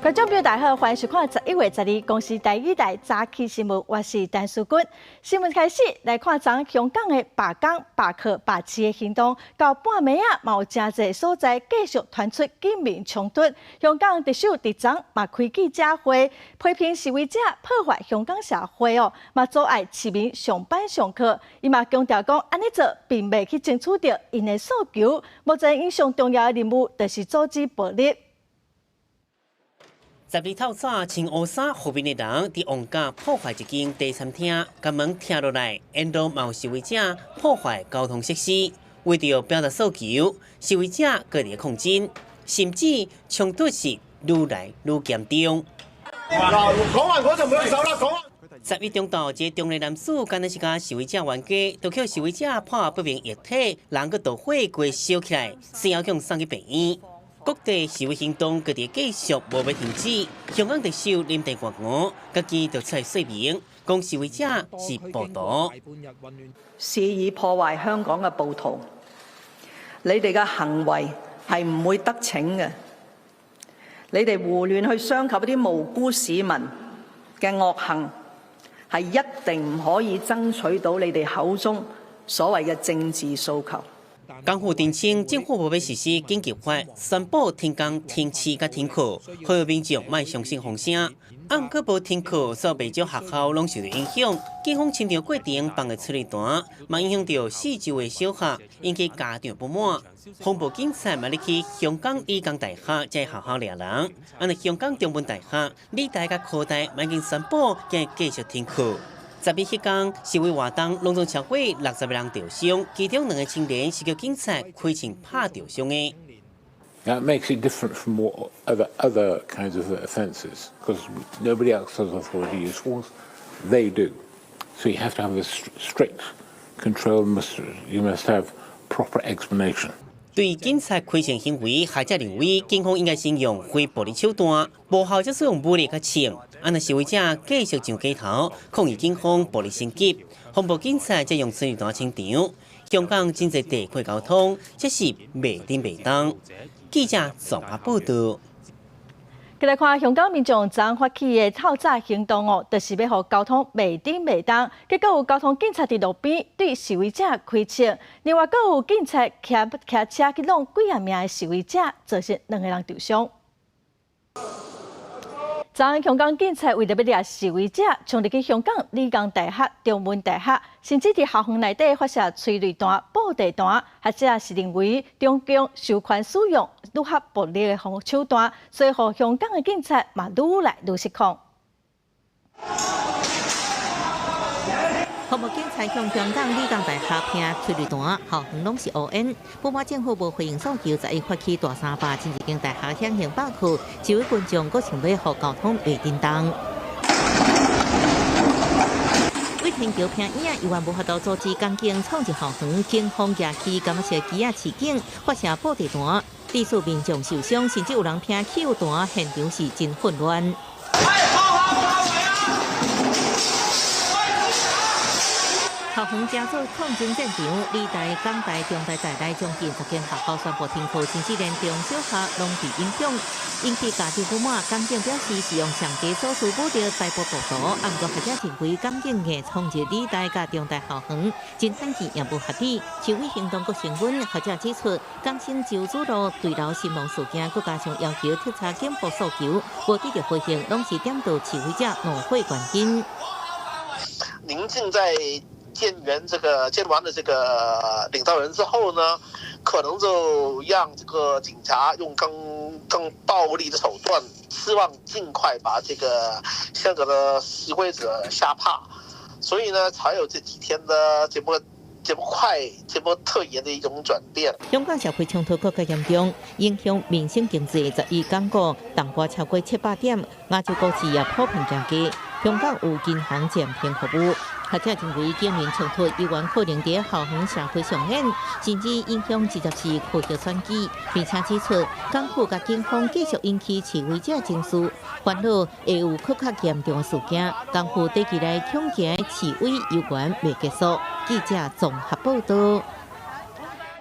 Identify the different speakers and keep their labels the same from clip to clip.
Speaker 1: 觀眾朋友大家好，歡迎收看11月12公視台語台早起新聞，我是陳淑君。新聞開始來看，昨香港的罷工、罷課、罷市的行動，到半暝仔，嘛有誠濟所在繼續傳出警民衝突。香港特首佇昨嘛開記者會，批評示威者破壞香港社會哦，嘛阻礙市民上班上課。伊嘛強調講，按呢做並袂去爭取著𪜶的訴求。目前𪜶上重要的任務就是阻止暴力。
Speaker 2: 12透早，穿烏衫覆面的人佇旺角破壞一間茶餐廳，共門拆落來，沿路嘛有示威者破壞交通設施，為著表達訴求，示威者閣佇抗爭，甚至衝突是愈來愈嚴重。
Speaker 3: 講完我就沒手啦，講完。
Speaker 2: 11中晝，一個中年男子敢若是共示威者冤家，就予示威者潑不明液體，人閣導火過燒起來，隨後予送去病院。各地示威行動閣佇繼續無欲停止。香港特首林鄭月娥家己就出來說明，講示威者是暴徒，
Speaker 4: 肆意破壞香港嘅暴徒，你哋嘅行為係唔會得逞嘅。你哋胡亂去傷及一啲無辜市民嘅惡行，係一定唔可以爭取到你哋口中所謂嘅政治訴求。
Speaker 2: 港府澄清，政府無欲實施緊急法，宣布停工、停市佮停課，呼籲民眾莫相信風聲。啊，毋過無停課，所有袂少學校攏受著影響。警方清場過程放的催淚彈，嘛影響著四周的小學，引起家長不滿。防暴警察嘛入去香港理工大學這學校掠人，啊，若香港中文大學、理大佮科大嘛已經宣布今日繼續停課。11彼工示威活動，攏總超過60個人著傷，其中兩个青年是予警察開槍拍著傷的。
Speaker 5: That makes it different from what other kinds of offences, because nobody else has authority to use force. They do. So you have to have a strict control. You must have proper explanation.
Speaker 2: 對警察開槍行為，學者認為警方應該先用非暴力手段，無效則使用武力較槍。啊，若示威者繼續上街頭抗議警方暴力升級，防暴警察則用催淚彈清場。香港真濟地區交通，這是袂振袂動。記者綜合報導。
Speaker 1: 來看香港民眾昨發起的透早行動哦，就是欲予交通袂振袂動。結果有交通警察佇路邊對示威者開槍，另外閣有警察騎騎車去挵幾仔名的示威者，造成兩个人受傷。昨香港警察為著欲掠示威者，衝入去香港理工大學、中文大學，甚至佇校園內底發射催淚彈、布袋彈，學者是認為中共授權使用愈較暴力的手段，所以予香港的警察嘛愈來愈失控。
Speaker 6: 防暴警察向香港理工大學噴催淚彈，校園攏是烏煙。不滿政府無回應訴求，11發起大三罷，真濟間大學響應罷課，示威群眾閣想欲予交通袂振動。對天橋拚椅仔，猶原無法度阻止港警衝入校園，警方舉起柑仔色旗仔示警，發射布袋彈，致使民眾受傷，甚至有人拚汽油彈，現場是真混亂。校園成做抗爭戰場，理大、港大、中大在內將近10間學校宣布停課，甚至連中小學攏被影響，引起家長不滿。港警表示是用上低所屬武力逮捕暴徒，啊，毋過學者認為港警硬衝入理大佮中大校園，真罕見也無合理。示威行動閣升溫，學者指出，港星周梓樂墜樓身亡事件，閣加上要求徹查警暴訴求，無得著回應，攏是點著示威者怒火原因。
Speaker 7: 寧靜在見完這個見完了這個領導人之後呢，可能就讓這個警察用更暴力的手段，希望盡快把這個香港的示威者嚇怕，所以呢，才有這幾天的這麼快、這麼特別的一種轉變。
Speaker 6: 香港社會衝突閣較嚴重，影響民生經濟。11港股重跌超過700點，亞洲股市也普遍行低。香港有銀行暫停服務。學者認為，警民衝突猶原可能佇校園社會上演，甚至影響直接是區域選舉，並且指出，港府佮警方繼續引起示威者情緒，煩惱會有閣較嚴重的事件。港府短期內恐驚示威猶原袂結束。記者綜合報導。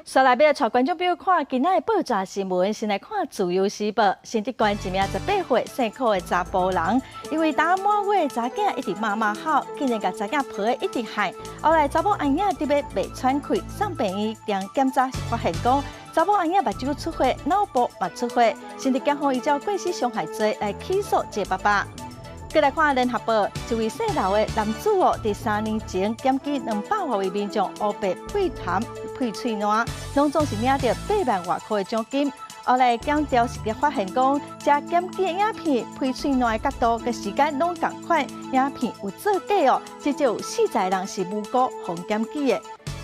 Speaker 1: 紲來欲帶觀眾朋友看今仔的報紙新聞，先來看《自由時報》。新竹縣一名18歲姓柯的查埔人，因為昨滿月的查囝一直媽媽哭，竟然共查囝抱一直喊。後來查某阿囝特別袂喘氣，送病院檢查是發現講，查某阿囝目睭出血，腦部嘛出血，新竹檢方依照過失傷害罪來起訴這個爸爸。閣來看聯合報，一位姓劉的男子哦，佇3年前檢舉200外位民眾烏白配痰、配喙瀾，攏總是領著8萬外箍的獎金。後來檢調是發現講，這檢舉的影片配喙瀾的角度佮時間攏仝款，影片有作假哦，至少有40人是無辜予檢舉的。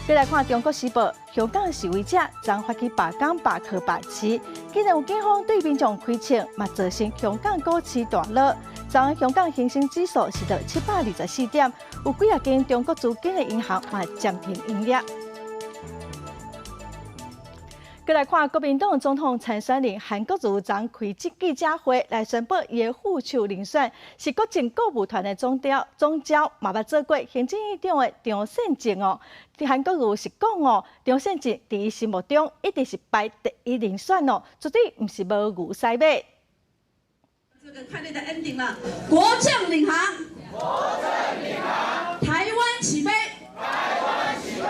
Speaker 1: 閣來看《中國時報》，香港示威者昨發起罷工、罷課、罷市，竟然有警方對民眾開槍，嘛造成香港股市大落。昨香港恆生指數是落724點，有幾仔間中國資金的銀行嘛暫停營業。閣來看國民黨總統參選人韓國瑜昨開記者會來宣布伊的副手人選是國政顧問團的總召，總召嘛捌做過行政院長的張善政哦。韓國瑜是講哦，張善政佇伊心目中一直是排第一人選哦，絕對毋是無牛使馬。
Speaker 8: 這個快樂的 ending 了，國政領航，國政領航，台灣起飛，台灣起飛。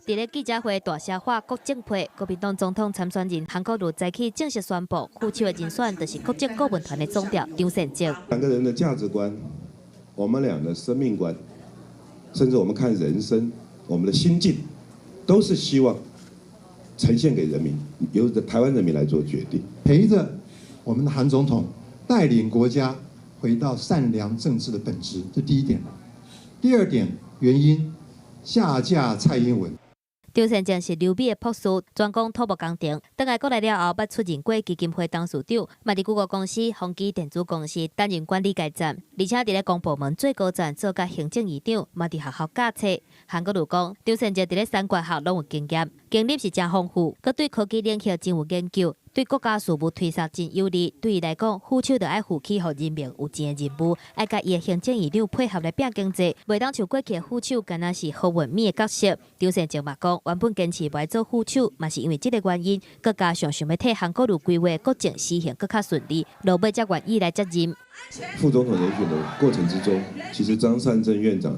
Speaker 6: 佇咧記者會大聲喊國政配，國民黨總統參選人韓國瑜早起正式宣布，副手的人選就是國政顧問團的總召張善政。
Speaker 9: 兩個人的價值觀，我們倆的生命觀，甚至我們看人生，我們的心境，都是希望呈現給人民，由台灣人民來做決定。
Speaker 10: 陪着我們的韓總統帶領國家回到善良政治的本質，這第一點。第二點原因，下架蔡英文。
Speaker 6: 張善政是留美的博士，專攻土木工程。轉來國內了後，捌出任過基金會董事長，嘛佇谷歌公司、宏基電子公司擔任管理階層，而且佇咧公部門最高層做甲行政院長，嘛佇學校教冊。韓國瑜講，張善政佇咧產官學攏有經驗，經歷是誠豐富，閣對科技領域真有研究，對國家事務推捒真有利。對伊來講，副手就愛負起予人民有錢的任務，愛佮伊的行政院長配合來拼經濟，袂當像過去的副手，敢若是好運米的角色。張善政嘛講，原本堅持無愛做副手，嘛是因為這個原因，閣加上想欲替韓國瑜規劃國政施行閣較順利，落尾才願意來接任。
Speaker 9: 副總統人選的過程之中，其實張善政院長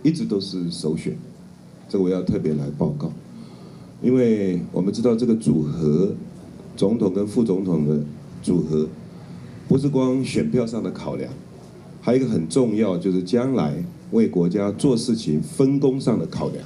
Speaker 9: 一直都是首選，這個我要特別來報告，因為我們知道這個組合，總統跟副總統的組合，不是光選票上的考量，還有一個很重要，就是將來為國家做事情分工上的考量。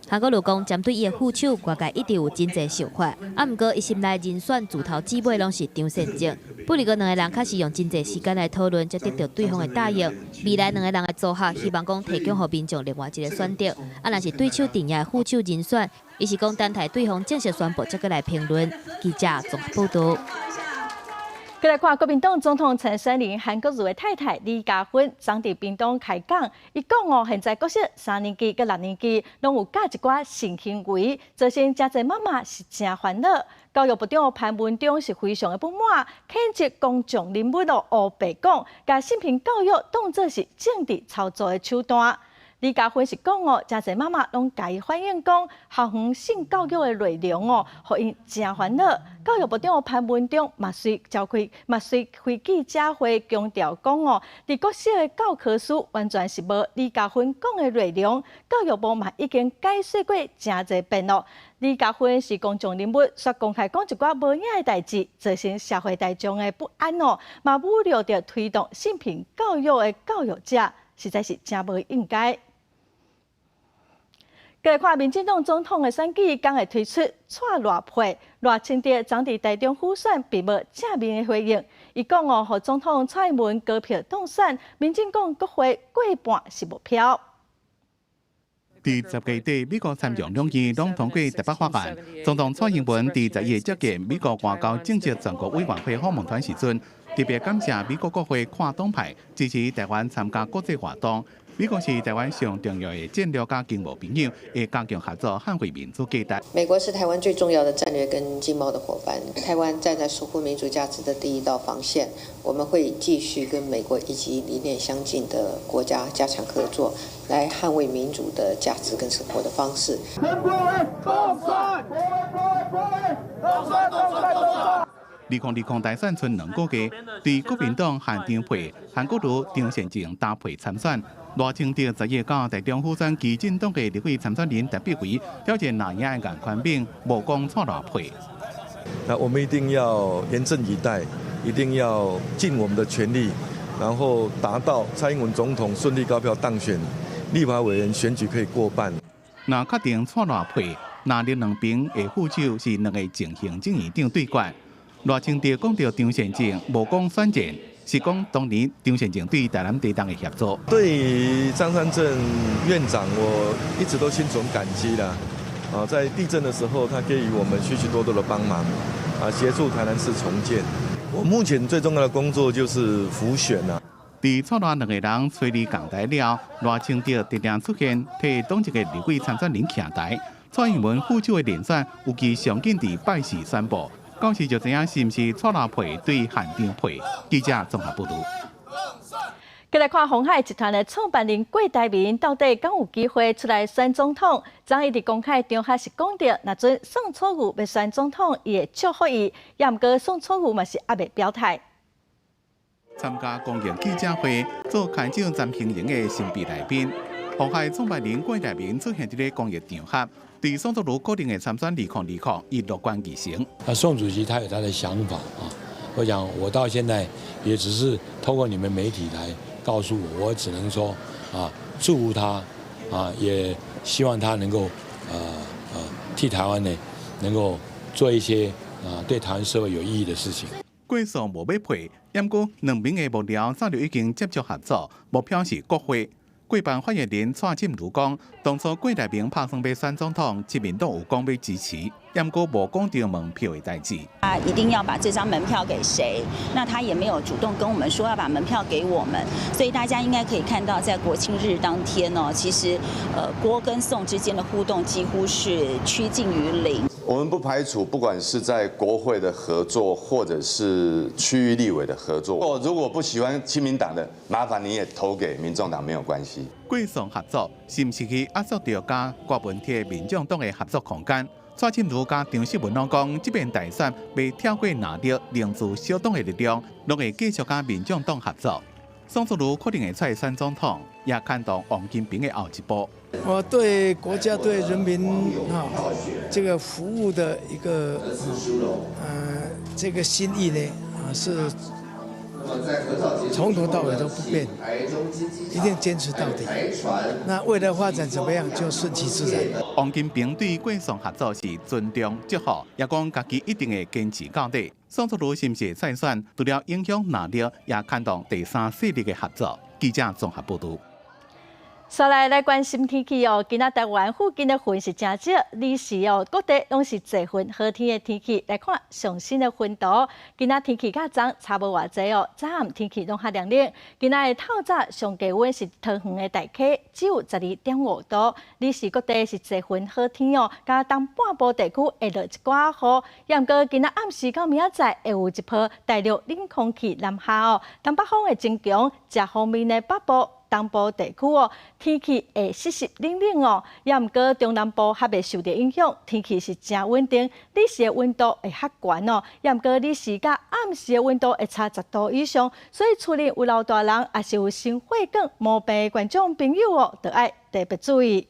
Speaker 6: 韓國瑜講，針對伊的副手，外界一直有真濟想法。啊，毋過伊心內人選自頭至尾攏是張善政。不過兩個人確實用真濟時間來討論，才得到對方的答應。未來兩個人的組合，希望講提供予民眾另外一個選擇。啊，若是對手陣營的副手人選，伊是講等待對方正式宣布，才閣來評論。記者綜合報導。
Speaker 1: 閣來看國民黨總統參選人韓國瑜的太太李嘉芬，昨佇屏東開講，伊講哦，現在國小三年級佮六年級攏有教一寡性行為，造成誠濟媽媽是誠煩惱。教育部長潘文忠是非常的不滿，譴責公眾人物哦烏白講，共性平教育當作是政治操作的手段。李嘉芬是講哦，誠濟媽媽攏共伊反映講，校園性教育的內容哦，予𪜶誠煩惱。教育部長潘文忠嘛隨召開嘛隨開記者會強調講哦，佇國小的教科書完全是無李嘉芬講的內容，教育部嘛已經解釋過誠濟遍咯。李嘉芬是公眾人物，煞公開講一寡無影的代誌，造成社會大眾的不安哦，嘛侮辱著推動性平教育的教育者，實在是誠無應該。閣來看民進黨總統的選舉，剛會推出蔡賴配，賴清德昨佇台中輔選，並無正面的回應。伊講哦，予總統蔡英文高票當選，民進黨國會過半是目標。
Speaker 11: 佇10月底，美國參眾兩院攏通過台北法案。總統蔡英文佇11日接見美國外交政策全國委員會訪問團時陣，特別感謝美國國會跨黨派支持台灣參加國際活動，美國是台灣上重要的戰略佮經貿朋友，會加強合作，捍衛民主價值。
Speaker 12: 美國是台灣最重要的戰略跟經貿的夥伴，台灣站在守護民主價值的第一道防線，我們會繼續跟美國以及理念相近的國家加強合作，來捍衛民主的價值跟生活的方式。
Speaker 11: 2020大選賰兩個月，對國民黨韓張配、韓國瑜、張善政搭配參選。賴清德11到台中輔選基進黨的立委參選人陳柏惟挑戰藍營的顏寬恆，無講蔡賴配。
Speaker 9: 那我們一定要嚴陣以待，一定要盡我們的全力，然後達到蔡英文總統順利高票當選，立法委員選舉可以過半。
Speaker 11: 若確定蔡賴配，那你兩邊的副手是兩個前行政院長對決。賴清德講著張善政，無講選戰，是講當年張善政對台南地動的協助。
Speaker 9: 對於張善政院長，我一直都心存感激啦。啊，在地震的時候，他給予我們許許多多的幫忙，啊，協助台南市重建。我目前最重要的工作就是輔選啦。
Speaker 11: 佇蔡賴兩个人催離講台了，賴清德突然出現，替黨籍的立委參選人徛台。蔡英文副手的人選，有其上緊佇拜四宣布。到時就知影是毋是蔡賴配對韓張配。記者綜合報導。
Speaker 1: 繼來看鴻海集團的創辦人郭台銘到底敢有機會出來選總統？昨伊佇公開場合是講著，若準宋楚瑜欲選總統，伊會祝福伊。也毋過宋楚瑜嘛是猶未表態。
Speaker 11: 參加公益記者會做牽手詹興榮的神秘來賓，鴻海創辦人郭台銘出現佇咧公益場合。對宋楚瑜可能會參選2020，伊樂觀其成。
Speaker 13: 那宋主席他有他的想法啊，我想我到現在也只是透過你們媒體來告訴我，我只能說啊，祝福他啊，也希望他能夠替台灣呢能夠做一些啊對台灣社會有意義的事情。
Speaker 11: 郭宋無欲配，毋過兩邊的幕僚早就已經接觸合作，目標是國會。郭辦發言人蔡進如講，當初郭台銘拍算欲選總統，親民黨有講欲支持，毋過無講著門票的代誌。
Speaker 14: 他一定要把這張門票給誰？那他也沒有主動跟我們說要把門票給我們，所以大家應該可以看到，在國慶日當天哦，其實郭跟宋之間的互動幾乎是趨近於零。
Speaker 15: 我們不排除，不管是在國會的合作，或者是區域立委的合作。如果不喜歡親民黨的，麻煩你也投給民眾黨，沒有關係。
Speaker 11: 郭宋合作是毋是去壓縮著佮郭文鐵民眾黨的合作空間？蔡進如佮張秀文攏講，這遍大選欲跳過藍綠，凝聚小黨的力量，攏會繼續佮民眾黨合作。宋楚瑜可能會出來選總統，也牽動王金平的後一步。
Speaker 16: 我對國家、對人民啊，這個服務的一個這個心意呢啊，是從頭到尾都不變，一定堅持到底。那未來發展怎麼樣，就順其自然。
Speaker 11: 王金平對郭宋合作是尊重祝福，也講家己一定會堅持到底。宋楚瑜是毋是會參選，除了影響藍綠，也牽動第三勢力的合作。記者綜合報導。
Speaker 1: 紲來來關心天氣哦，今仔台灣附近的雲是誠少，彼時哦，各地攏是濟雲好天的天氣。來看上新的雲圖，今仔天氣佮昨差無偌濟哦，早暗天氣攏較涼冷。今仔的透早上低溫是桃園的大溪，只有12.5度。彼時各地是濟雲好天哦，佮東半部地區會落一寡雨。也毋過今仔暗時到明仔載會有一波大陸冷空氣南下哦，東北風會增強，這方面的北部、東部地區哦，天氣會濕濕冷冷哦，也毋過中南部較袂受著影響，天氣是誠穩定，日時的溫度會較懸哦，也毋過日時佮暗時的溫度會差10度以上，所以厝裡有老大人，抑是有心血管毛病的觀眾朋友哦，著愛特別注意。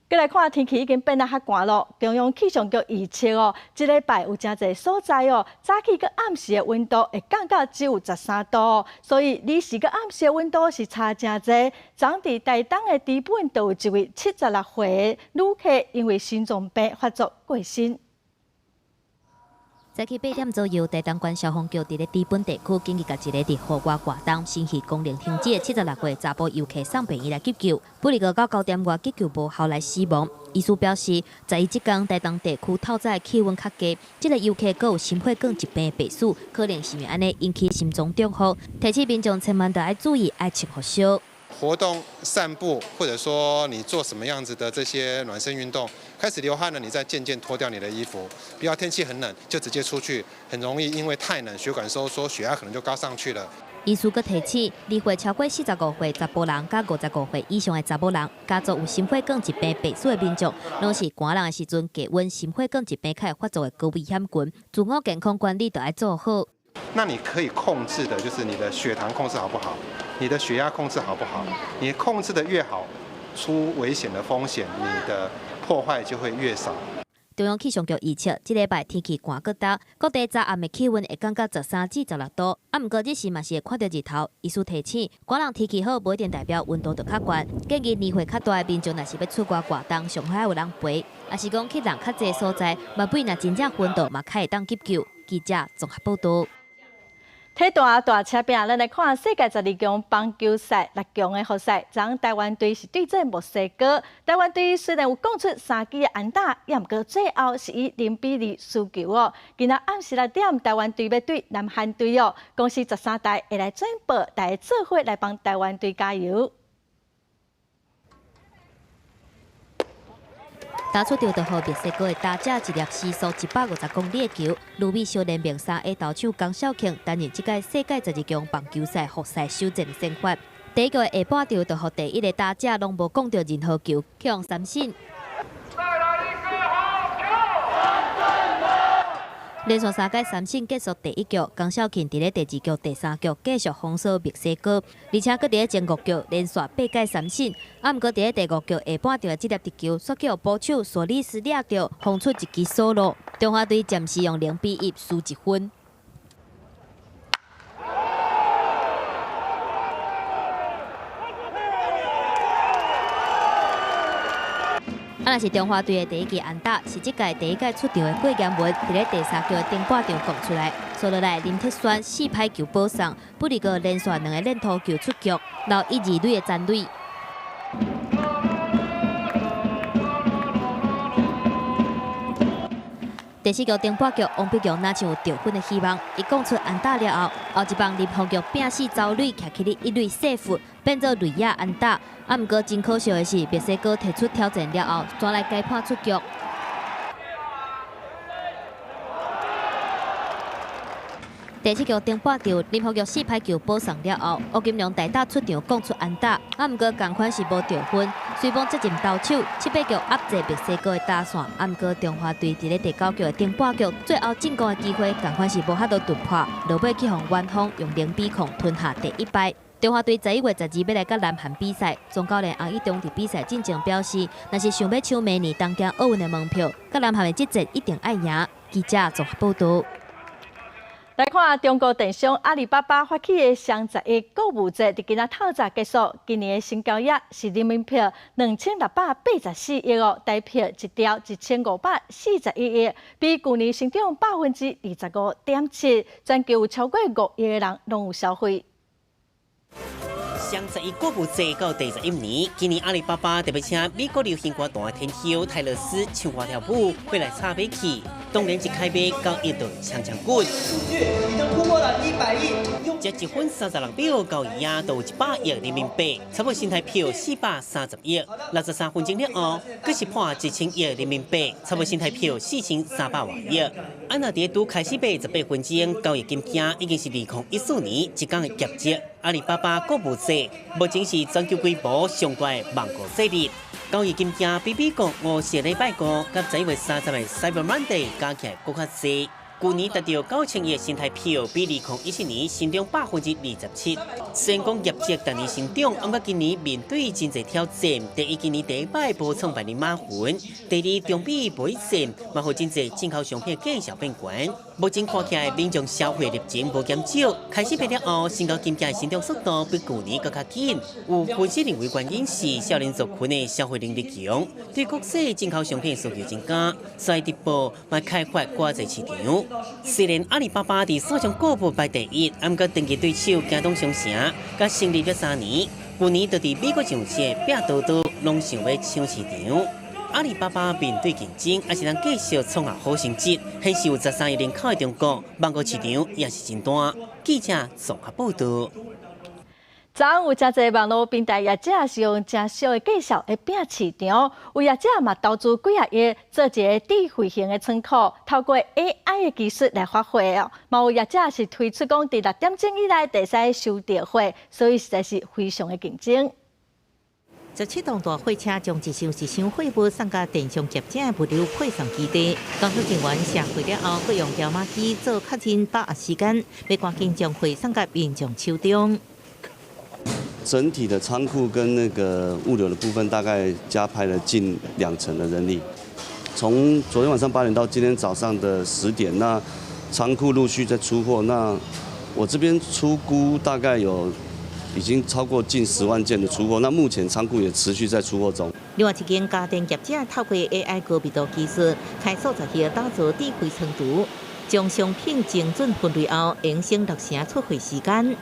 Speaker 1: 閣來看天氣已經變得較寒咯。中央氣象局預測哦，這禮拜有誠濟所在哦，早起佮暗時的溫度會降到只有13度哦，所以日時佮暗時的溫度是差誠濟。昨佇台東的知本就有一位76歲的旅客，因為心臟病發作過身。
Speaker 6: 早起8點左右，台東縣消防局佇咧知本地區緊急共一個佇戶外活動、心肺功能停止的76歲查埔遊客送病院來急救，不過到9點外急救無效來死亡。醫師表示，11這工台東地區透早氣溫較低，這個遊客閣有心血管疾病的病史，可能是因按呢引起心臟中風。提醒民眾千萬著愛注意，愛穿予少。
Speaker 17: 活動、散步，或者說你做什麼樣子的這些暖身運動，開始流汗了，你再漸漸脫掉你的衣服。不要天氣很冷就直接出去，很容易因為太冷，血管收縮，血壓可能就高上去了。
Speaker 6: 醫師閣提醒，年歲超過45歲查埔人，佮55歲以上的查某人，家族有心血管疾病病史的民眾，攏是寒冷的時陣低溫，心血管疾病較會發作的高危險群，自我健康管理著愛做好。
Speaker 17: 那你可以控制的，就是你的血糖控制好不好？你的血壓控制好不好？你控制得越好，出危險的風險，你的破壞就會越少。
Speaker 6: 中央氣象局預測，這禮拜天氣寒閣焦，各地早暗的氣溫會降到13至16度。啊，毋過日時嘛是會看著日頭。醫師提醒，寒冷天氣好，無一定代表溫度就較懸。建議年歲較大的民眾，若是欲出外活動，上好有人陪。抑是講去人較濟所在，萬一若真正昏倒，嘛較會當急救。記者綜合報導。
Speaker 1: 體壇大車拼，咱來看世界12強棒球賽6強的複賽，昨台灣隊是對陣墨西哥。台灣隊雖然有攻出3支的安打，也毋過最後是以0比2輸球哦。今仔暗時6點，台灣隊欲對南韓隊哦。公視13台會來轉播，大家做伙來幫台灣隊加油。
Speaker 6: 打出著就予墨西哥的打者一粒時速150公里的球，旅美小聯盟3A投手江少慶擔任這屆世界12強棒球賽複賽首戰的先發。第一局下半場就予第一個打者攏無摃著任何球，去予三振。連續3改三振結束第一局，江少慶佇咧第二局、第三局繼續封鎖墨西哥，而且閣佇咧前5局連續8改三振。啊，毋過佇咧第5局下半場的這粒直球，煞予捕手索里斯掠著，轟出一支左路。中華隊暫時用0比1輸1分。啊，若是中華隊的第一支安打，是這屆第一屆出場的郭嚴文，佇咧第三局的頂半場講出來，紲落來林鐵選4拍球保送，不過連續2個連投球出局，留1、2壘的殘壘。第四局頂半局，王必強若像有得分的希望，伊講出安打了後，後一棒林鴻玉拼死走壘，徛起咧一壘四負，變做壘野安打。啊，毋過真可惜的是，墨西哥提出挑戰了後，轉來改判出局。第七局頂半場，林鴻玉4拍球保送了後，吳金龍大打出場，講出安打，啊，毋過仝款是無得分。雖罔接近投手，7、8局壓制墨西哥的打線，啊，毋過中華隊佇咧第9局的頂半局，最後進攻的機會，仝款是無法度突破，落尾去予遠方用0比0吞下第一敗。中華隊11月12欲來佮南韓比賽，總教練洪一中佇比賽進前表示，若是想欲搶明年東京奧運的門票，佮南韓的這戰一定愛贏。記者綜合報導。
Speaker 1: 來看中國電商阿里巴巴發起的雙11購物節，佇今仔透早結束。今年的成交額是人民幣2684億哦，台幣1兆1541億，比舊年成長25.7%。全球有超過5億個人攏有消費。
Speaker 2: 雙11購物節到第11年，今年阿里巴巴特別請美國流行歌壇天后泰勒絲唱歌跳舞，過來插馬去。當然一開賣交易就搶搶滾。
Speaker 18: 數據已經突破了100億。
Speaker 2: 這1分36秒交易額都有100億人民幣，差不多新台票430億。63分鐘了後，閣是破1000億人民幣，差不多新台票4300萬億。啊，若佇拄開始賣18分鐘，交易金額已經是2014年一工的業績。阿里巴巴購物節目前是全球規模上大的網購節日，交易金額比美國五十禮拜五佮11月30的 Cyber Monday 加起來閣較濟。舊年達到9000億新台票，比2017年成長27%。雖然講業績逐年成長，毋過今年面對真濟挑戰。第一，今年第一擺無創辦人馬雲；第二，中美貿易戰嘛，予真濟進口商品價數變懸。目前看起來，民眾消費熱情無減少，開始賣了後，成交金額成長速度比舊年閣較緊。有分析認為，原因是少年族群的消費能力強，對國際進口商品需求增加，所以直播嘛開發閣濟市場。雖然阿里巴巴佇線上購物排第一，毋過長期對手京東商城，佮成立了3年，舊年就佇美國上市的拼多多攏想欲搶市場。阿里巴巴面對競爭，猶是通繼續創下好成績，顯示有13億人口的中國，網路市場也是真大。記者綜合報導。
Speaker 1: 昨昏有誠濟網路平台業者是用誠俗的價數來拼市場，有業者嘛投資幾仔億做一个智慧型的倉庫，透過 AI 的技術來發貨哦。嘛有業者是推出講，佇6點鐘以內會使收著貨，所以實在是非常的競爭。
Speaker 6: 17棟大貨車將一箱一箱貨物送到電商業者的物流配送基地。工作人員卸貨了後，閣用條碼機做確認，把握時間，欲趕緊將貨送到民眾手中。
Speaker 19: 整體的倉庫跟那個物流的部分，大概加派了近2成的人力。從昨天晚上8點到今天早上的10點，那倉庫陸續在出貨。那我這邊初估大概有已經超過近10萬件的出貨。那目前倉庫也持續在出貨中。
Speaker 6: 另外一間家電業者透過 AI 高密度技術，開數十號打造智慧倉儲，將商品精準分類後，延省6成出貨時間。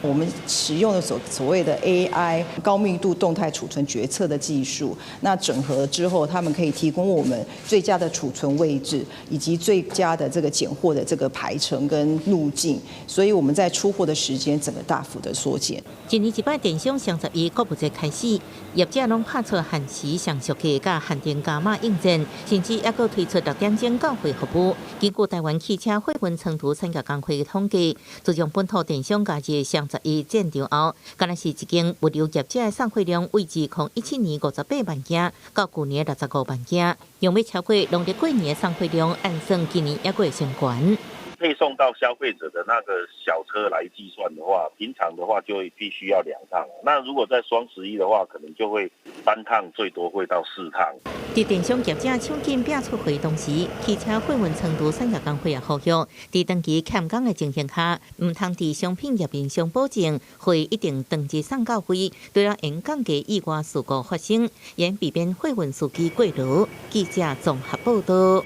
Speaker 20: 我們使用的所謂的 AI 高密度動態儲存決策的技術，那整合之後，他們可以提供我們最佳的儲存位置，以及最佳的這個揀貨的這個排程跟路徑，所以我們在出貨的時間整個大幅的縮減。
Speaker 6: 一年一擺電商雙十一購物節開始，業者攏拍出限時上俗價佮限定加碼應戰，甚至猶閣推出6點鐘到貨服務。根據台灣汽車貨運倉儲產業工會的統計，自從本土電商加入雙十一戰場後，敢若是一間物流業者的送貨量維持2017年58萬件，到舊年65萬件，用欲超過農曆過年的送貨量，按算今年猶閣會升懸。
Speaker 21: 配送到消費者的那個小車來計算的話，平常的話就必須要2趟。那如果在雙十一的話，可能就會3趟，最多會到4趟。
Speaker 6: 佇電商業者搶緊拼出貨同時，汽車貨運倉儲產業工會也呼籲，佇長期欠工的情形下，毋通佇商品頁面上保證貨一定當日送到位，除了會降低意外事故發生，也避免貨運司機過勞。記者綜合報導。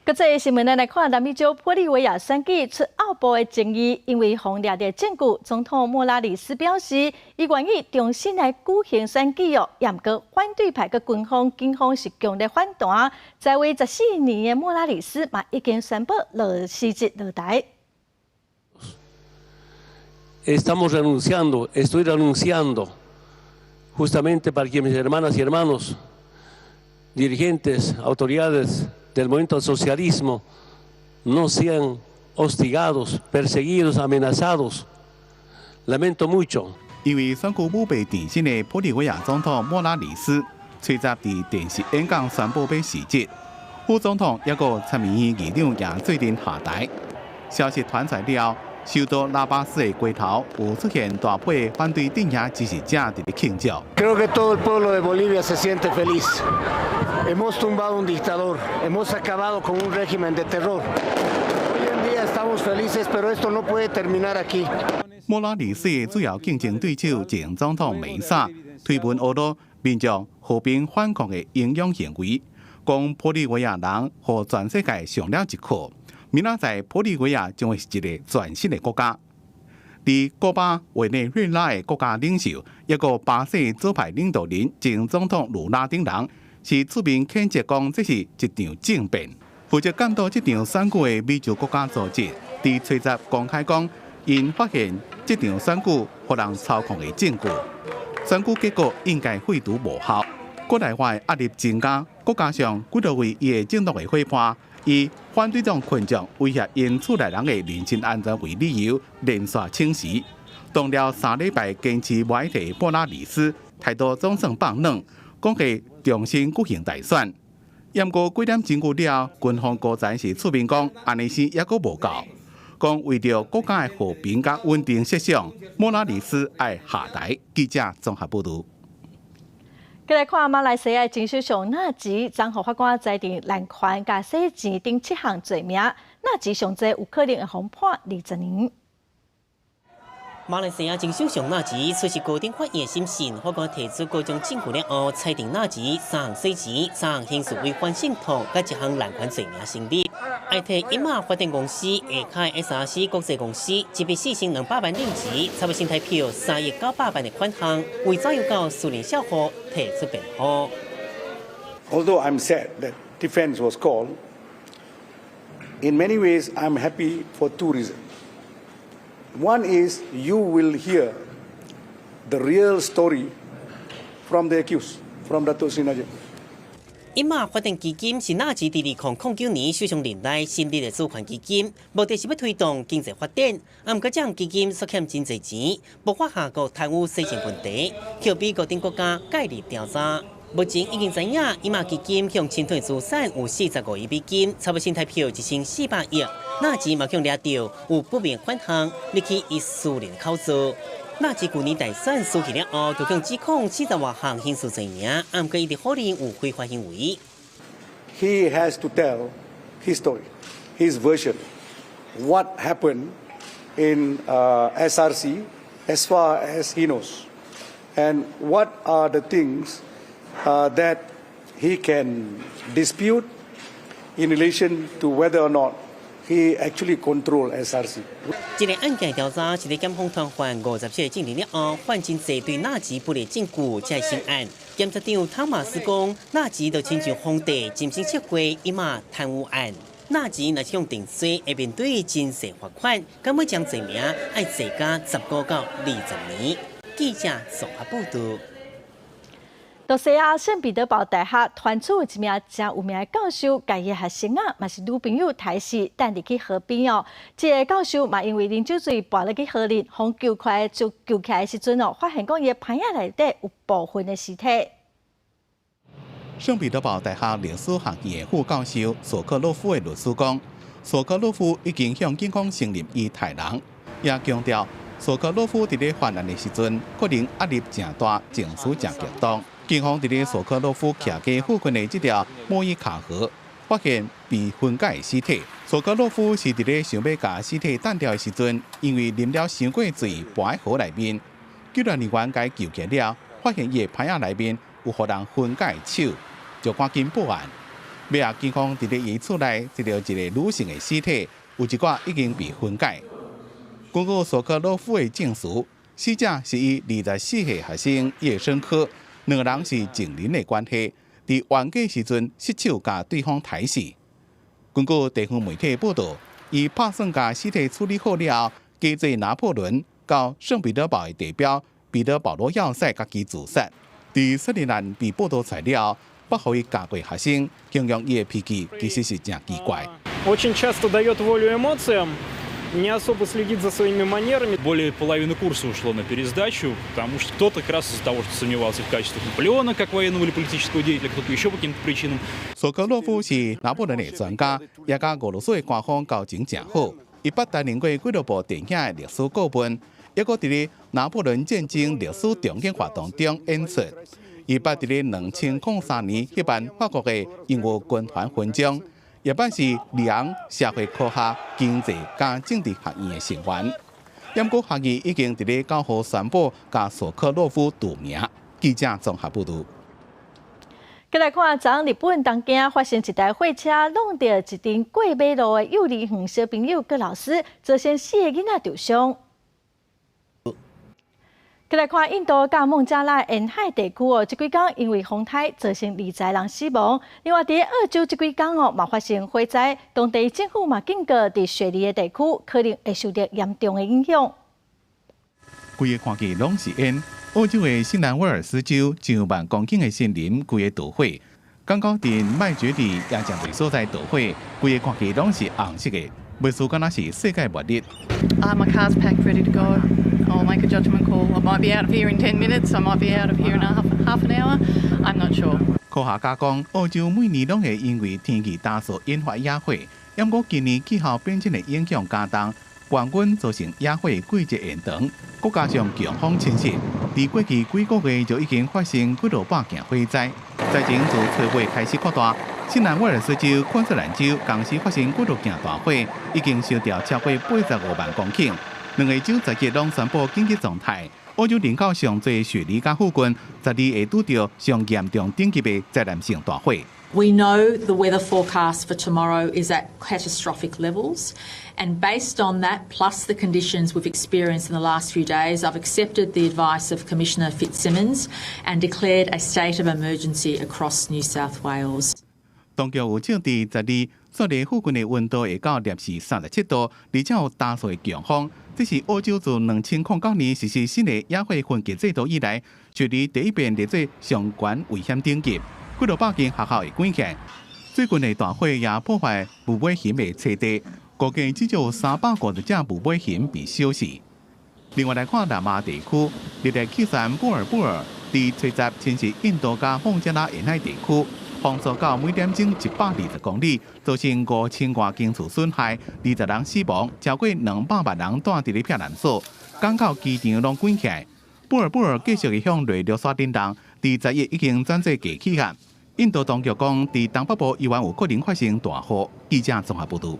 Speaker 1: 國際新聞，咱來看南美洲玻利維亞選舉出奧步的爭議，因為予掠著證據，總統莫拉里斯表示，伊願意重新來舉行選舉哦。毋過反對派佮軍方警方是強烈反彈。在位14年的莫拉里斯嘛已經宣布落辭職落台。
Speaker 22: Estamos renunciando, estoy renunciando, justamente para que mis hermanas y hermanos, dirigentes, autoridades del movimiento al socialismo no sean hostigados, perseguidos, amenazados. Lamento mucho.
Speaker 11: 因為選舉舞弊纏身的玻利維亞總統莫拉里斯，吹十佇電視演講宣布欲辭職，副總統抑閣參議院議長也做陣下台。消息傳出來了後，首都拉巴斯的街頭有出現大批反對陣營支持者佇咧慶祝。
Speaker 3: Creo que todo el pueblo de Bolivia se siente feliz. Hemos tumbado un dictador, hemos acabado con un régimen de terror. Hoy en día estamos felices, pero esto no puede terminar aquí.
Speaker 11: 莫拉里斯的主要競爭對手前總統梅薩推文呵咾民眾和平反抗的英勇行為，講玻利維亞人予全世界上了一課。明仔載玻利維亞將會是一个全新的國家。佇古巴、委內瑞拉的國家領袖，抑閣巴西左派領導人前總統盧拉等人，是出面譴責講這是一場政變。負責監督這場選舉的美洲國家組織，佇吹十公開講，𪜶發現這場選舉予人操控的證據，選舉結果應該廢除無效。國內外壓力增加，閣加上幾多位伊的政黨的伙伴，以反對黨群眾威脅𪜶厝內人的人身安全為理由，連續請辭。當了3禮拜堅持無愛退的莫拉里斯態度總算放軟，講會重新舉行大選。毋過幾點鐘過了，軍方高層是出面講，按呢時猶閣無夠，講為著國家的和平佮穩定設想，莫拉里斯愛下台。記者綜合報導。
Speaker 1: 繼來看馬來西亞前首相納吉，昨予法官裁定濫權佮洗錢等七項罪名，納吉上濟有可能會予判20年。
Speaker 2: 馬來西亞前首相納吉出席高等法院審訊，法官提出各種證據了後，裁定納吉三項洗錢、三項刑事違反信託，佮一項濫權罪名成立。愛提一馬發電公司下跤 SRC 國際公司一筆4200萬令吉，差不多新台幣3億900萬的款項，為怎又到私人賬戶提出辯護。
Speaker 4: Although I'm sad that defense was called, in many ways I'm happy for two reasons. One is you will hear the real story from the accused, from Datuk Seri Najib.
Speaker 2: 一馬發展基金是納吉佇2009年首相任內成立的主權基金，目的是欲推動經濟發展。啊，毋過這項基金所欠真濟錢，無法下國貪污洗錢問題，予美國等國家介入調查。目前已經知影，一馬基金向侵吞資產有45億美金，差不多新台幣1400億。納吉嘛予掠著有不明款項，入去伊私人口座。納吉舊年大選輸去了後，就予指控40外項刑事罪名，啊，毋過伊佇否認有非法行為。
Speaker 4: He has to tell his story, his version, what happened in SRC as far as he knows, and what are the things that he can dispute in relation to whether or not he actually control SRC。
Speaker 2: 這个案件調查是佇檢方傳喚57个證人了後，發現真濟對納吉不利證據才會審案。檢察長湯馬斯講，納吉就親像皇帝精心設計一馬貪污案。納吉若是予定罪，會面對真濟罰款，敢欲將罪名愛坐監15到20年。記者綜合報導。
Speaker 1: 露西亞聖彼得堡大學傳出一名誠有名的教授，共伊學生仔嘛是女朋友刣死，擲入去河邊哦。這个教授嘛因為啉酒醉跋落去河裡，予救起來就救起來的時陣哦，發現講伊的鼻仔內底有部分的屍體。
Speaker 11: 聖彼得堡大學歷史學院的副教授索克洛夫的律師講，索克洛夫已經向警方承認伊刣人，也強調索克洛夫佇咧犯案的時陣可能壓力誠大，情緒誠激動。警方佇咧索克洛夫徛家附近的這條莫伊卡河發現被分解的屍體。索克洛夫是佇咧想欲共屍體擲掉的時陣，因為啉了傷過醉，跋佇河內面。救援人員共伊救起了，發現伊的鼻仔內面有予人分解的手，就趕緊報案。尾仔警方佇咧伊厝內找著一个女性的屍體，有一寡已經被分解。根據索克洛夫的證詞，死者是伊24歲學生葉生科。兩个人是情人的關係，佇冤家時陣失手共對方刣死。根據地方媒體報導，伊拍算共屍體處理好了後，假坐拿破崙到聖彼得堡的地標彼得保羅要塞，家己自殺。佇殺人案被報導出來了，捌予伊教過學生，形容伊的脾氣其實是誠奇怪。
Speaker 5: Очень часто дает волю эмоциям, не особо следит за своими манерами.
Speaker 23: Более половины курса ушло на пересдачу, потому что кто-то как раз из-за того, что сомневался в качествах Наполеона как военного или политического деятеля, кто-то еще по каким-то причинам.
Speaker 11: 索科洛夫是拿破崙的專家，也佮俄羅斯的官方交情誠好。伊捌擔任過幾多部電影的歷史顧問，抑閣佇咧拿破崙戰爭歷史重建活動中演出。伊捌佇咧2003年協辦法國的音樂軍團勳章。也捌是里昂社會科學、經濟佮政治學院的成員。毋過學院已經佇咧9號宣布共索科洛夫除名。記者綜合報導。
Speaker 1: 過來看，昨日本東京發生一台貨車挵著一陣過馬路的幼兒園小朋友佮老師，造成四个囡仔受傷。過來看印度佮孟加拉沿海地區哦，這幾工因為風颱造成20人死亡。另外，佇澳洲這幾工哦，嘛發生火災，當地政府嘛警告，佇雪梨的地區可能會受著嚴重的影響。
Speaker 11: 規个看見攏是煙。澳洲的新南威爾斯州上萬公頃的森林規个著火，港口鎮麥覺里也誠濟所在著火，規个看起攏是紅色的，袂輸敢若是世界末日。
Speaker 24: My car's packed, ready to go. I'll make a judgment call. I might be out of here in 10 minutes. I might be out of here in a half an hour. I'm not sure.
Speaker 11: 科學家講，澳洲每年攏會因為天氣乾燥引發野火，毋過今年氣候變遷的影響加重，高溫造成野火季節延長，閣加上強風侵襲，佇過去幾個月就已經發生幾落百件火災。災情自初月開始擴大，新南威爾斯州、昆士蘭州同時發生幾落件大火，已經燒掉超過85萬公頃。兩个州十日攏宣布緊急狀態。澳洲人口上濟雪梨佮附近，十二會拄著上嚴重等級的災難性大火。
Speaker 7: We know the weather forecast for tomorrow is at catastrophic levels, and based on that, plus the conditions we've experienced in the last few days, I've accepted the advice of Commissioner Fitzsimmons and declared a state of emergency across New South Wales.
Speaker 11: 當局有測佇12雪梨附近的溫度會到攝氏37度，而且有大雪的強風。這是澳洲自2009年實施新的野火分級制度以來，雪梨第一遍列做上懸危險等級。幾落百間學校會關起。最近的大火也破壞無尾熊的棲地，估計至少有350隻無尾熊被燒死。另外來看南亞地區，熱帶氣旋布爾布爾佇初十侵襲印度佮孟加拉沿海地區，風速到每點鐘120公里，造成5000外間厝損害，20人死亡，超過200萬人蹛佇咧避難所，港口機場攏關起來。布爾布爾繼續向內陸徙振動，佇11已經轉做低氣壓。印度當局講，佇東北部猶原有可能發生大雨。記者綜合報導。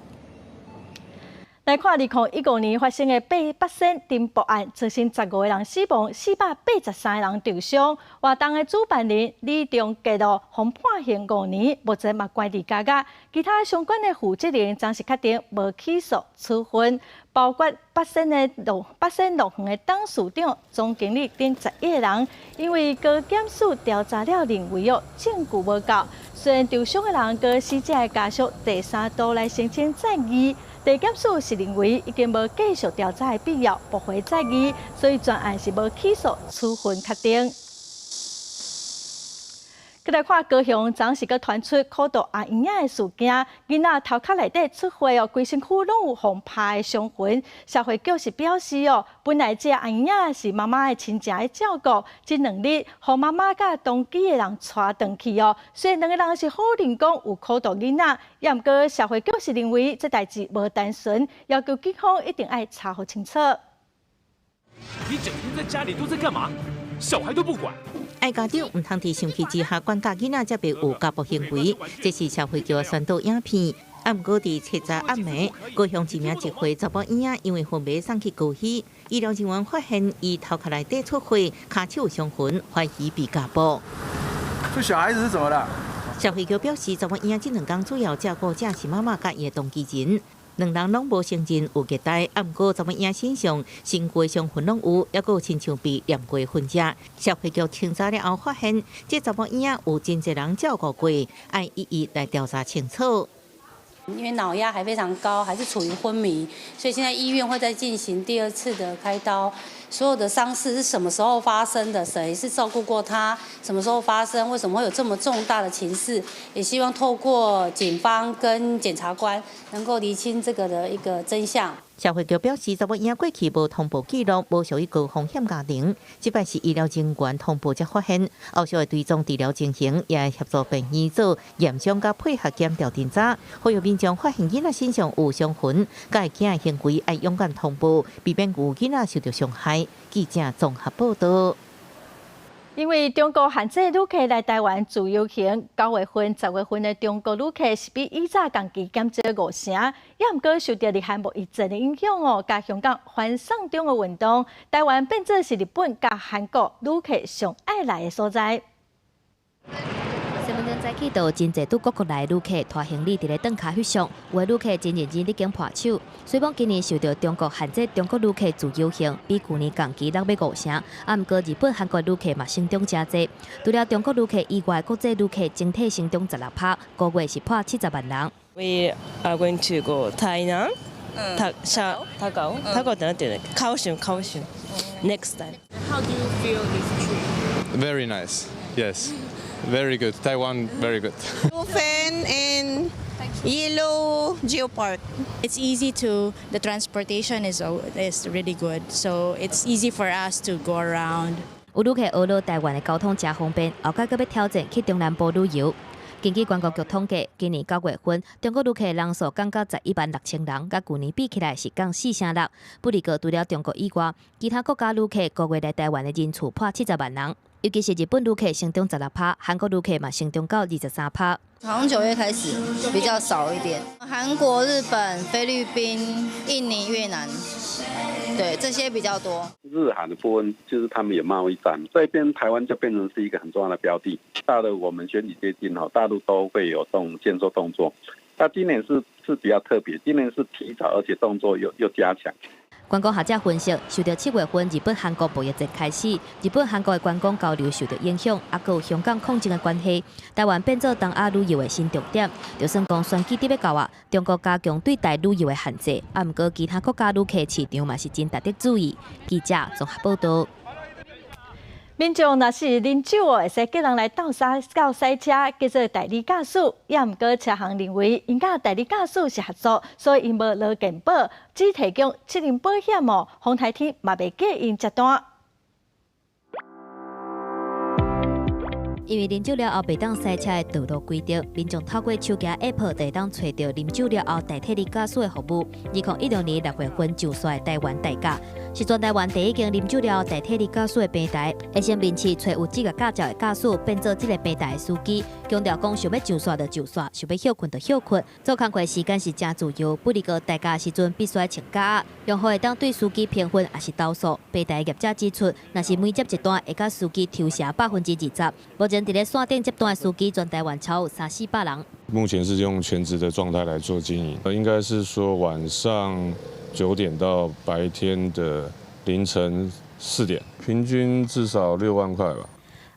Speaker 1: 來看2015年發生的八仙顛覆案，造成15個人死亡，483個人受傷。活動的主辦人李仲傑予判刑5年，目前嘛關佇監獄。其他相關的負責人暫時確定無起訴處分，包括八仙樂園的董事長、總經理等11個人，因為高檢署調查了認為哦證據無夠。雖然受傷的人佮死者的家屬第三度來申請再議。地檢署是認為已經無繼續調查的必要，駁回再議，所以全案是無起訴處分確定。閣來看高雄，昨時閣傳出苦毒阿嬰仔的事件，囡仔頭殼內底出血哦，規身軀攏有予拍的傷痕。社會局是表示哦，本來這阿嬰仔是媽媽的親情的照顧，這兩日予媽媽佮同居的人帶轉去哦。雖然兩个人是否認講有苦毒囡仔，也毋過社會局是認為這代誌無單純，要求警方一定愛查予清楚。
Speaker 8: 你整天在家裡都在幹嘛？小孩都不管。
Speaker 6: 愛家長毋通佇生氣之下管教囡仔，才袂有家暴行為。這是社會局宣導影片。啊，毋過佇七十暗暝，高雄一名1歲查某嬰仔因為昏迷送去高醫，醫療人員發現伊頭殼內底出血，跤手有傷痕，懷疑被家暴。
Speaker 4: 這小孩子是怎麼了？
Speaker 6: 社會局表示，查某嬰仔這兩工主要照顧者是媽媽佮伊的同居人。兩人攏無承認有虐待，啊，毋過查某嬰身上身軀傷痕攏有，猶閣有親像被染過痕跡。社會局清查了後發現，這查某嬰仔有真濟人照顧過，愛一一來調查清楚。
Speaker 10: 因為腦壓還非常高，還是處於昏迷，所以現在醫院會再進行第二次的開刀。所有的傷勢是什麼時候發生的？誰是照顧過他？什麼時候發生？為什麼會有這麼重大的情勢？也希望透過警方跟檢察官能夠釐清這個的一個真相。
Speaker 6: 社會局表示，查某嬰過去無通報記錄，無屬於高風險家庭。這擺是醫療人員通報才發現，後續會追蹤治療情形，也會協助病院做驗傷佮配合檢調偵查。呼籲民眾發現囡仔身上有傷痕，佮會驚的行為，愛勇敢通報，避免有囡仔受著傷害。記者綜合報導。
Speaker 1: 因為中國限制旅客來台灣自由行，9月份、10月份的中國旅客是比以早同期減少5成，也毋過受著日韓貿易戰的影響哦，佮香港反送中的運動，台灣變做是日本佮韓國旅客上愛來的所在。
Speaker 12: 新聞早起就有真濟對各國來旅客拖行李佇咧轉跤翕相，有的旅客真認真咧緊拍手。雖講今年受著中國限制中國旅客自由行，比舊年同期落欲5成，啊，毋過日本、韓國旅客嘛成長誠濟。除了中國旅客以外，國際旅客整體成長16趴，五月是破70萬人。
Speaker 25: We are going to go 台南、高雄、高雄等等，高雄、高雄。Next time.
Speaker 26: How do you feel this trip?
Speaker 17: Very nice. Yes. Very good. Taiwan, very good.
Speaker 27: Jiufen and Yilo Geopark.
Speaker 28: It's easy to, the transportation is really good, so it's easy for us to go around.
Speaker 12: 有旅客呵咾台灣的交通誠方便，後蓋閣欲挑戰去中南部旅遊。根據觀光局統計，今年9月份中國旅客人數降到11萬6千人，佮舊年比起來是降4成6。不過，除了中國以外，其他國家旅客五月來台灣的人數破70萬人。尤其是日本旅客成長16趴，韓國旅客嘛成長到23趴。
Speaker 29: 好像9月開始比較少一點。韓國、日本、菲律賓、印尼、越南，對，這些比較多。
Speaker 9: 日韓的部分就是他們有貿易戰，這邊台灣就變成是一個很重要的標的。到了我們選舉接近吼，大陸都會有動限塑動作。那今年是比較特別，今年是提早，而且動作又加強。
Speaker 12: 觀光學者分析，受著7月份日本、韓國貿易戰開始，日本、韓國的觀光交流受著影響，啊，閣有香港抗爭的關係，台灣變做東亞旅遊的新重點。就算講選舉佇欲到啊，中國加強對台旅遊的限制，啊，毋過其他國家旅客市場嘛是真值得注意。記者綜合報導。
Speaker 1: 民眾若是啉酒哦，會使叫人來鬥相鬥駛車，叫做代理駕駛。也毋過車行認為，𪜶佮代理駕駛是合作，所以𪜶無勞健保，只提供責任保險哦。風颱天嘛袂計𪜶接單。
Speaker 12: 因為啉酒了後袂當駛車的道路規定，民眾透過手機 App 就會當揣著啉酒了後代替你駕駛的服務。2016年6月份上線的台灣代駕，是全台灣第一間啉酒了後代替你駕駛的平台。會先面試揣有資格駕照的駕駛，變做這个平台的司機。強調講想欲上線就上線，想欲歇睏就歇睏。做工課時間是誠自由，不過代駕時陣必須穿甲，用戶會當對司機評分抑是投訴。平台業者指出，若是每接一單會共司機抽成20%。目前佇咧線頂接單的司機，全台灣超有三四百人。
Speaker 13: 目前是用全職的狀態來做經營，應該是說晚上9點到白天的凌晨4點，平均至少6萬塊吧。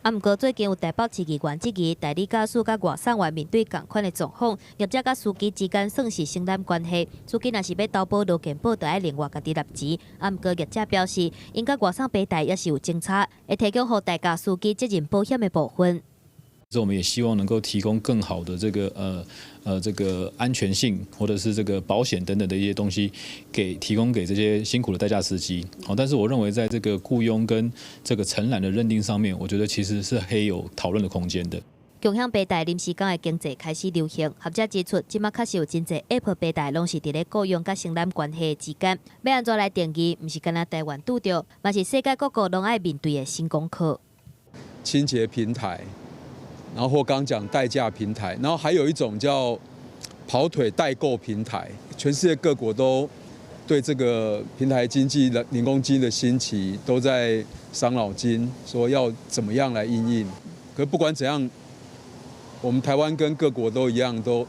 Speaker 12: 啊，毋過最近有台北市議員質疑代理駕駛佮外送員面對仝款的狀況，業者佮司機之間算是承攬關係，司機若是欲投保勞健保，就愛另外家己納錢。啊，毋過業者表示，𪜶佮外送平台也是有政策，會提供予代駕司機責任保險的部分。
Speaker 14: 這我們也希望能夠提供更好的這個安全性，或者是這個保險等等的一些東西，提供給這些辛苦的代駕司機。好，但是我認為在這個僱傭跟這個承攬的認定上面，我覺得其實是可以有討論的空間的。
Speaker 12: 共享平台臨時工的經濟開始流行，學者指出，這馬確實有真濟 App 平台攏是佇咧僱傭佮承攬關係之間，欲按怎來定義，毋是干焦台灣拄著，嘛是世界各國攏愛面對的新功課。
Speaker 15: 清潔平台。然後或剛講代駕平台，然後還有一種叫跑腿代購平台，全世界各國都對這個平台經濟的零工經濟的興起都在傷腦筋，說要怎麼樣來因應。可不管怎樣，我們台灣跟各國都一樣，都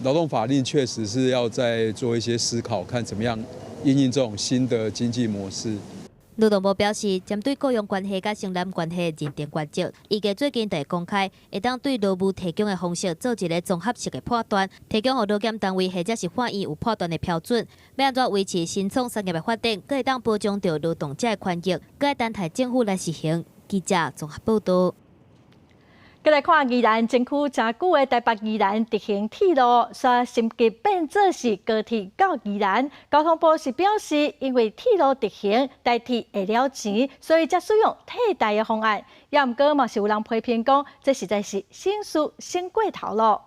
Speaker 15: 勞動法令確實是要再做一些思考，看怎麼樣因應這種新的經濟模式。
Speaker 12: 勞動部表示，針對僱傭關係佮承攬關係認定原則，預計最近就會公開，會當對勞務提供的方式做一个綜合式的判斷，提供予勞檢單位或者是法院有判斷的標準。欲按怎維持新創產業的發展，閣會當保障著勞動者的權益，閣愛等待政府來實行。記者綜合報導。
Speaker 1: 閣來看宜蘭爭取誠久的台北宜蘭直行鐵路，煞升級變做是高鐵到宜蘭。交通部是表示，因為鐵路直行台鐵會了錢，所以才使用替代的方案。也毋過嘛是有人批評講，這實在是省事省過頭囉。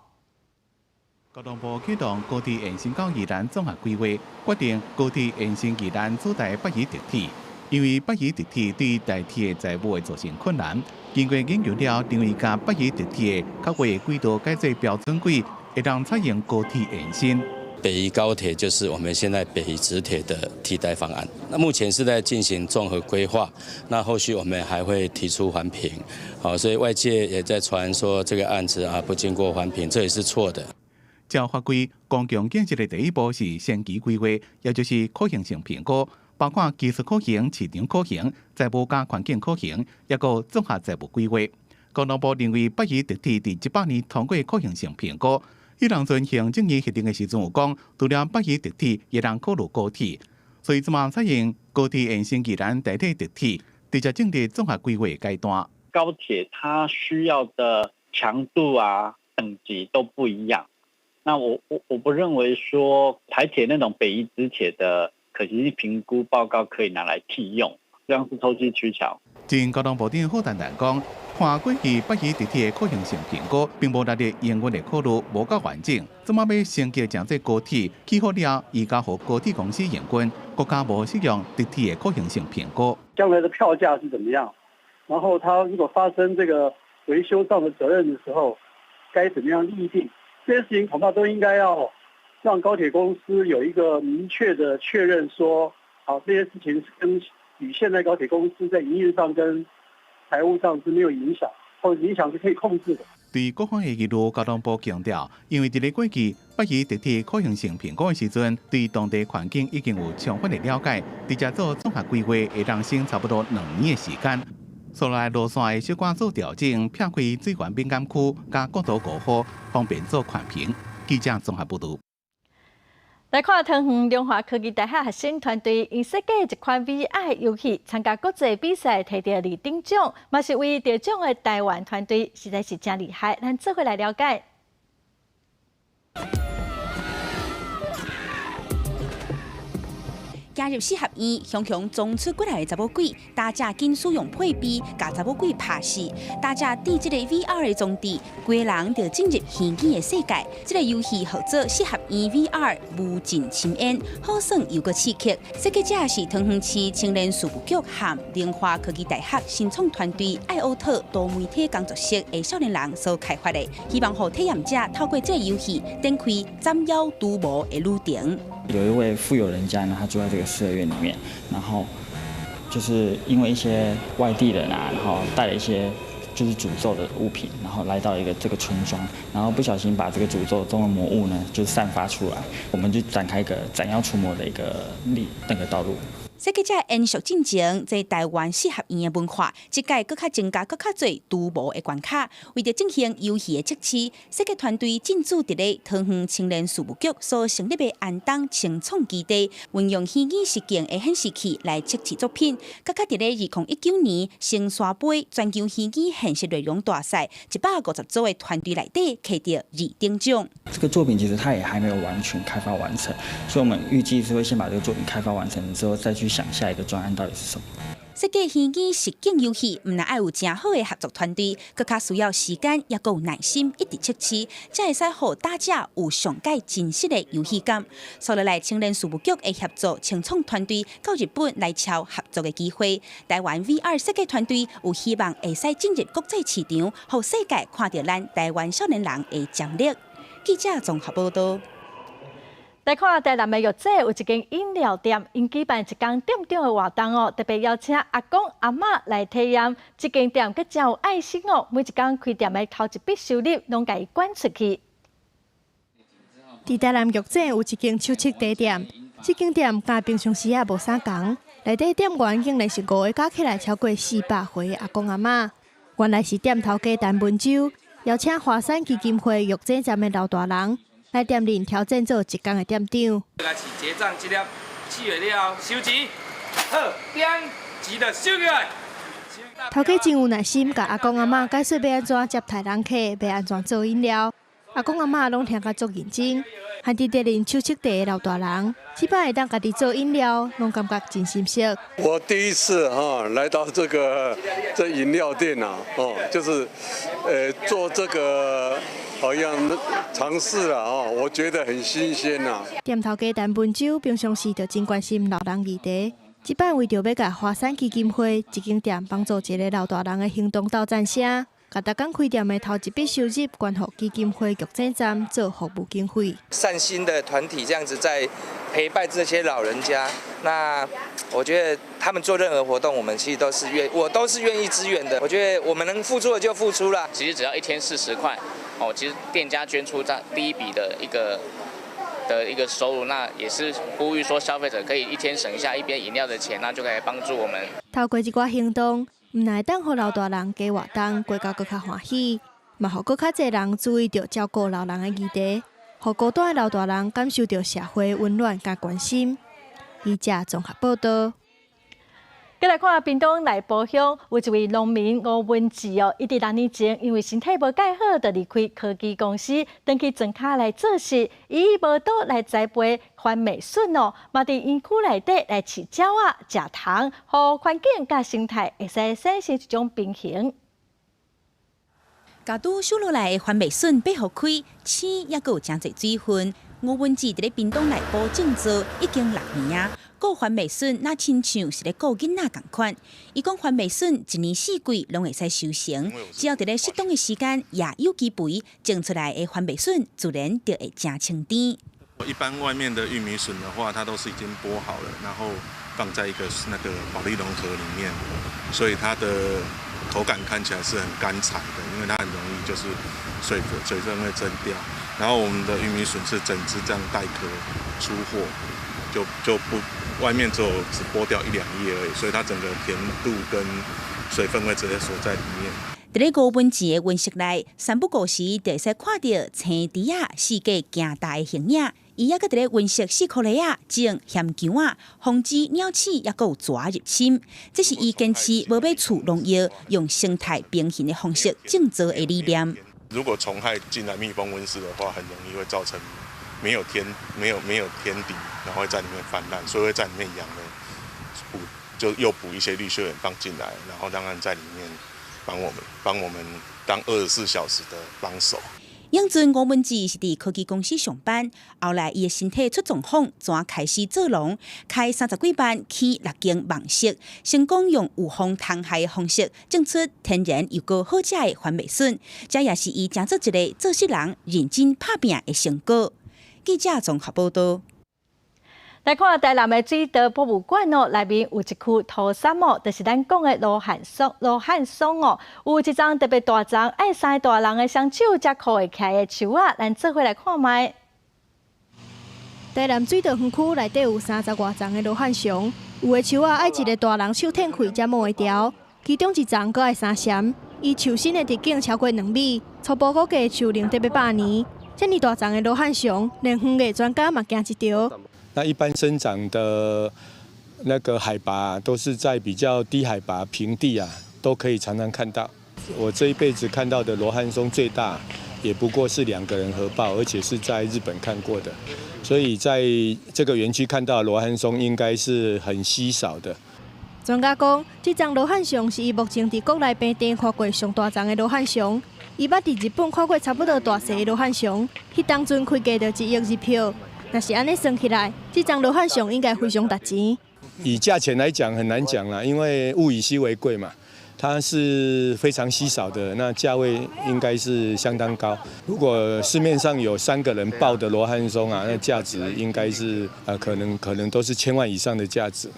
Speaker 11: 交通部啟動高鐵延伸到宜蘭綜合規劃，決定高鐵延伸宜蘭取代北宜直鐵，因為北宜直鐵對台鐵的財務會造成困難。經過研究了，認為共北宜直鐵較為軌道改做標準軌，會當採用高鐵延伸。
Speaker 16: 北宜高鐵就是我們現在北宜直鐵的替代方案。那目前是在進行綜合規劃，那後續我們還會提出環評。好，所以外界也在傳說這個案子啊不經過環評，這也是錯的。
Speaker 11: 照法規，公共建設的第一步是先期規劃，也就是可行性評估。包括技術可行、市場可行、財務佮環境可行，抑閣綜合財務規劃。交通部認為北宜直鐵佇100年通過可行性評估，彼當陣行政院核定的時陣有講，除了北宜直鐵，會當考慮高鐵，所以這馬採用高鐵延伸宜蘭代替直鐵，直接進入綜合規劃階段。
Speaker 18: 高鐵它需要的強度啊、等級都不一樣。那我不認為說台鐵那種北宜直鐵的可行性評估報告可以拿來替用，這樣是投機取巧。
Speaker 11: 前交通部長郝台丹講，看過去北宜直鐵的可行性評估，並無納入營運的考慮，無夠完整。這馬欲升級成做高鐵，起好了，移交予高鐵公司營運，閣較無適用直鐵的可行性評估。
Speaker 19: 將來的票價是怎麼樣？然後他如果發生這個維修上的責任的時候，該怎麼樣釐定？這些事情恐怕都應該要讓高鐵公司有一個明確的確認，說好，這些事情是跟與現在高鐵公司在營運上跟財務上是沒有影響，或者影響是可以控制的。
Speaker 11: 對各方的疑慮，交通部強調，因為佇咧過去北宜地鐵可行性評估的時陣，對當地環境已經有充分的了解，直接做綜合規劃會當省差不多2年的時間。所來路線會小可做調整，撇開水源敏感區佮國道5號，方便做寬頻。記者綜合報導。
Speaker 1: 來看桃園龍華科技大學學生團隊，𪜶設計一款 VR 遊戲，參加國際比賽，提著二等獎，嘛是唯一得獎的台灣團隊，實在是真厲害。咱做伙來了解。
Speaker 2: 加入四合院，雄雄裝出過來的查某鬼，大家緊使用配備，共查某鬼拍死。大家佇這個 VR 的裝置，規人就進入虛擬的世界。這個遊戲號做四合院 VR 無盡深淵，好耍又閣刺激。設計者是桃園市青年事務局和龍華科技大學新創團隊愛歐特多媒體工作室的少年人所開發的，希望予體驗者透過這個遊戲展開斬妖除魔的旅程。
Speaker 3: 有一位富有人家呢，他住在這個四合院裡面，然後就是因為一些外地人啊，然後帶了一些就是詛咒的物品，然後來到一個這個村莊，然後不小心把這個詛咒中的魔物呢，就散發出來，我們就展開一個斬妖除魔的一個那個道路。
Speaker 2: 設計者延續進前，這台灣四合院的文化，這屆閣較增加閣較濟除魔的關卡。為著進行遊戲的測試，設計團隊進駐佇咧桃園青年事務局所成立的安東青創基地，運用虛擬實境的顯示器來測試作品。閣較佇咧2019年成山杯全球虛擬現實內容大賽，150組的團隊內底獲得二等獎。
Speaker 3: 這個作品其實它也還沒有完全開發完成，所以我們預計是會先把這個作品開發完成之後，再去想下一個專案到底是什麼。
Speaker 2: 設計虛擬實境遊戲，毋但愛有誠好的合作團隊，閣較需要時間，抑閣有耐心，一直測試，才會使予打者有上蓋真實的遊戲感。所以來青年事務局會協助青創團隊到日本來敲合作的機會。台灣 VR 設計團隊有希望會使進入國際市場，予世界看著咱台灣少年人的潛力。記者綜合報導。
Speaker 1: 來看台南的玉井有一間飲料店，𪜶舉辦一工店長的活動哦，特別邀請阿公阿嬤來體驗。這間店閣真有愛心哦，每一工開店的頭一筆收入，攏共伊捐出去。
Speaker 5: 佇台南玉井有一間手搋茶店，這間店佮平常時仔無啥仝，內底店員竟然是五个加起來超過400歲的阿公阿嬤。原來是店頭家陳文洲邀請華山基金會玉井站的老大人來店裡挑戰做一工的店長。
Speaker 7: 來是結帳這粒4月了後收錢，好，點錢就收起來。
Speaker 5: 頭家真有耐心，共阿公阿嬤解說欲按怎接待人客，欲按怎做飲料。阿公阿嬤攏聽甲足認真，還佇咧啉手搋茶的老大人，這擺會當家己做飲料，攏感覺真心適。
Speaker 20: 我第一次哈來到這個這飲料店啊，哦，就是做這個好像嘗試啦，哦，我覺得很新鮮啊。
Speaker 5: 店頭家陳文洲平常時就真關心老人議題，這擺為著欲共華山基金會這間店幫助一个老大人的行動鬥讚聲。共逐工開店的頭一筆收入捐予基金會玉井站做服務經費。
Speaker 7: 善心的團體這樣子在陪伴這些老人家，那我覺得他們做任何活動，我們其實都是願，我都是願意支援的。我覺得我們能付出的就付出了。
Speaker 21: 其實只要一天40塊，哦，其實店家捐出這第一筆的一個收入，那也是呼籲說消費者可以一天省一下一杯飲料的錢，那就可以幫助我們。
Speaker 5: 透過這寡行動，毋但會當予老大人加活動，過甲閣較歡喜，嘛予閣較濟人注意著照顧老人的議題，予孤單的老大人感受著社會溫暖佮關心。記者綜合報導。
Speaker 1: 閣來看屏東內埔鄉有一位農民吳文志哦，伊佇6年前因為身體無蓋好，就離開科技公司，轉去莊跤來做事。伊以無刀來栽培番麥筍哦，嘛佇園區內底來飼鳥仔、食蟲，予環境佮生態會使產生一種平衡。
Speaker 2: 共拄收落來的番麥筍掰予開，青猶閣有誠濟水分。吳文志佇咧屏東內埔種稻已經6年啊。顧番麥筍，若親像是咧顧囡仔仝款。伊講番麥筍一年四季攏會使收成，只要佇咧適當的時間撒有機肥，種出來的番麥筍自然就會誠清甜。
Speaker 13: 一般外面的玉米筍的話，它都是已經剝好了，然後
Speaker 4: 放在一個那個保麗龍盒裡面，所以它的口感看起來是很乾柴的，因為它很容易就是水分會蒸掉。然後我們的玉米筍是整隻這樣帶殼出貨，就不外面只有只剝掉一兩葉而已，所以它整個甜度跟水分會直接鎖在裡面。
Speaker 2: 佇咧吳文志的溫室內，三不五時就會使看著青豬仔四界行踏的形影。伊猶閣佇咧溫室四箍犁仔種薟薑仔，防止鳥鼠猶閣有蛇入侵。這是伊堅持無買厝農藥，用生態平衡的方式種作的理念。
Speaker 4: 如果蟲害進來密封溫室的話，很容易會造成沒有天沒有沒有天敵，然後會在裡面泛濫，所以會在裡面養了補就又補一些綠繡眼放進來，然後讓它在裡面幫我們當24小時的幫手。
Speaker 2: 養陣吳文志是佇科技公司上班，後來伊的身體出狀況，轉開始做農，開30幾萬起六間網室，成功用預防蟲害的方式種出天然又閣好食的番麥筍，這也是伊成做一个做事人認真拍拚的成果。記者綜合報道。
Speaker 1: 來看台南的水稻博物館哦，內面有一區塗杉哦，就是咱講的羅漢松。羅漢松哦，有一叢特別大叢，愛三个大人的雙手才箍會起來的樹仔，咱做伙來看覓。
Speaker 5: 台南水稻園區內底有30外叢的羅漢松，有的樹仔愛一个大人手摕開才摸會著，其中一叢閣愛3攕，伊樹身的直徑超過2米，初步估計樹齡得欲100年。遮爾大叢的羅漢松，連園藝專家嘛驚一趒。
Speaker 6: 那一般生長的那個海拔都是在比較低海拔平地啊，都可以常常看到。我這一輩子看到的羅漢松最大，也不過是兩個人合抱，而且是在日本看過的。所以在這個園區看到的羅漢松應該是很稀少的。
Speaker 5: 專家講，這叢羅漢松是伊目前佇國內平地看過上大叢的羅漢松。伊捌佇日本看過差不多大細的羅漢松，彼當陣開價就1億日票。若是按呢算起來，這叢羅漢松應該非常值錢。
Speaker 6: 以價錢來講很難講啦，因為物以稀為貴嘛，它是非常稀少的，那價位應該是相當高。如果市面上有三個人抱的羅漢松啊，那價值應該是可能都是千萬以上的價值。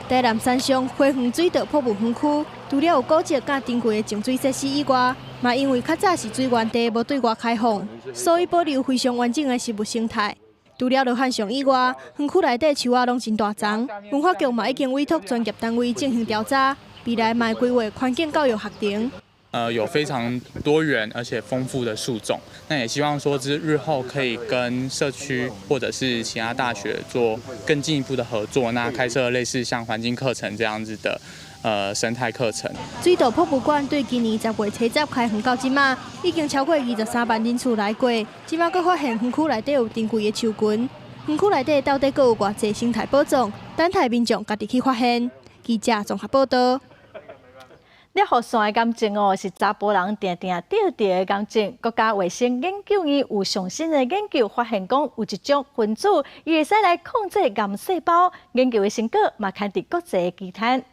Speaker 5: 台南山上花園水稻博物園區，除了有古蹟佮珍貴的淨水設施以外，嘛因為較早是水源地，無對外開放，所以保留非常完整的植物生態。除了羅漢松以外，園區內底樹仔攏真大叢，文化局嘛已經委託專業單位進行調查，未來嘛會規劃環境教育學程。
Speaker 8: 有非常多元而且豐富的樹種，那也希望說，之日後可以跟社區或者是其他大學做更進一步的合作，那開設類似像環境課程這樣子的生態課程。
Speaker 5: 水稻博物館對今年10月初十開園到這馬，已經超過23萬人次來過。這馬閣發現園區內底有珍貴的樹群，園區內底到底閣有偌濟生態寶藏，等待民眾家己去發現。記者綜合報道。
Speaker 1: 攝護腺的癌症哦，是查埔人定定得著的癌症。國家衛生研究院有上新的研究發現，講有一種分子，伊會使來控制癌細胞。研究的成果嘛，刊佇國際期刊。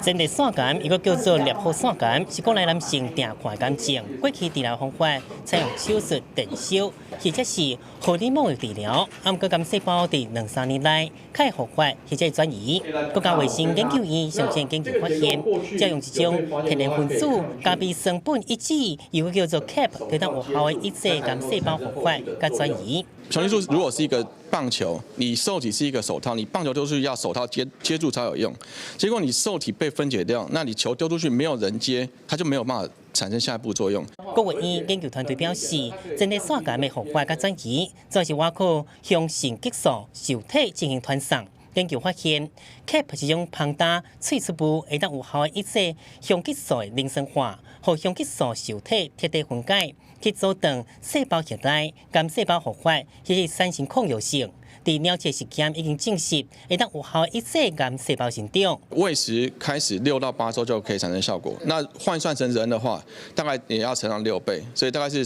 Speaker 10: 前列腺癌又閣叫做攝護腺癌，是國內男性定看的癌症。過去治療方法採用手術、電燒，或者是荷爾蒙的治療。啊，毋過癌細胞佇兩三年內較會復發或者轉移。國家衛生研究院上新研究發現，只用一種天然分子加比酸苯乙酯，又閣叫做 CAP，會當有效的抑制癌細胞復發佮轉移。
Speaker 22: 雄激素如果是一個棒球，你受體是一個手套，你棒球丟出去要手套接住才有用。結果你受體被分解掉，那你球丟出去沒有人接，它就沒有辦法產生下一步作用。
Speaker 10: 國衛院研究團隊表示，前列腺癌的復發佮轉移，主要是倚靠雄性激素受體進行傳送。研究發現，CAP 是種膨大萃取物，會當有效的抑制雄激素的磷酸化，予雄激素受體徹底分解，去阻斷細胞核內癌細胞復發，或是產生抗藥性。佇鳥鼠實驗已經證實，會當有效抑制癌細胞生長。
Speaker 22: 餵食開始6到8週就可以產生效果，那換算成人的話，大概也要乘上6倍，所以大概是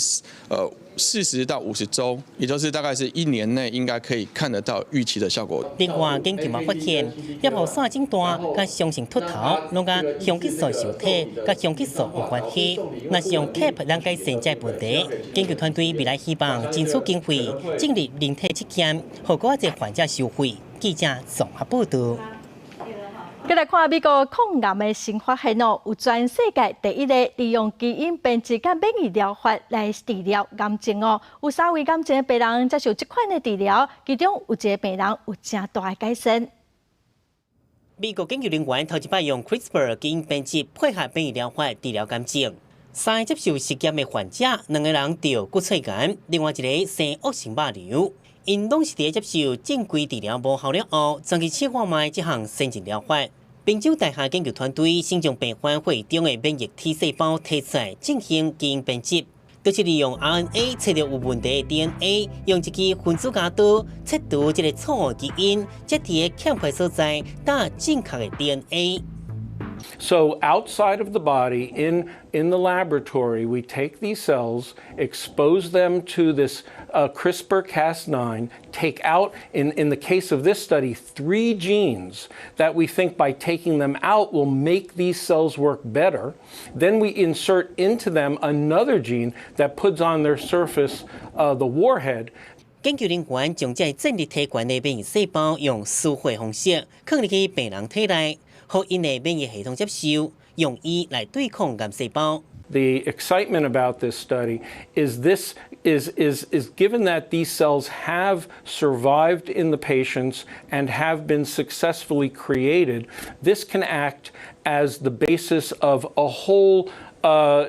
Speaker 22: 40到50週，也就是大概是一年內應該可以看得到預期的效果。
Speaker 10: 另外，研究嘛發現，攝護腺腫大佮雄性禿頭，攏佮雄激素受體佮雄激素有關係。若是用 CAP 來改善這個問題，研究團隊未來希望爭取經費進入人體試驗，予閣較濟患者受惠。記者綜合報道。
Speaker 1: 繼來看美國抗癌的新發現哦，有全世界第一個利用基因編輯佮免疫療法來治療癌症哦。有三位癌症的病人接受這款的治療，其中有一個病人有誠大的改善。
Speaker 10: 美國研究人員頭一擺用 CRISPR 基因編輯配合免疫療法治療癌症，三個接受實驗的患者，兩個人著骨髓癌，另外一个生惡性肉瘤。𪜶攏是佇接受正規治療無效了後，轉去試看覓這項先進療法。賓州大學研究團隊先將病患血液中的免疫 T 細胞提出來進行基因編輯，就是利用 RNA 切著有問題的 DNA，用一支分子鉸刀切除這个錯誤基因，才佇个欠缺所在打正確的 DNA。
Speaker 9: So outside of the body, in the laboratory, we take these cells, expose them to this CRISPR-Cas9, take out, in the case of this study, three genes that we think by taking them out will make these cells work better. Then we insert into them another gene that puts on their surface the warhead.
Speaker 10: 研究人員將這個戰力提懸的免疫細胞用輸血方式放入去病人體內，予𪜶的免疫系統接受，用伊來對抗癌細胞。
Speaker 9: The excitement about this study is this is given that these cells have survived in the patients and have been successfully created, this can act as the basis of a whole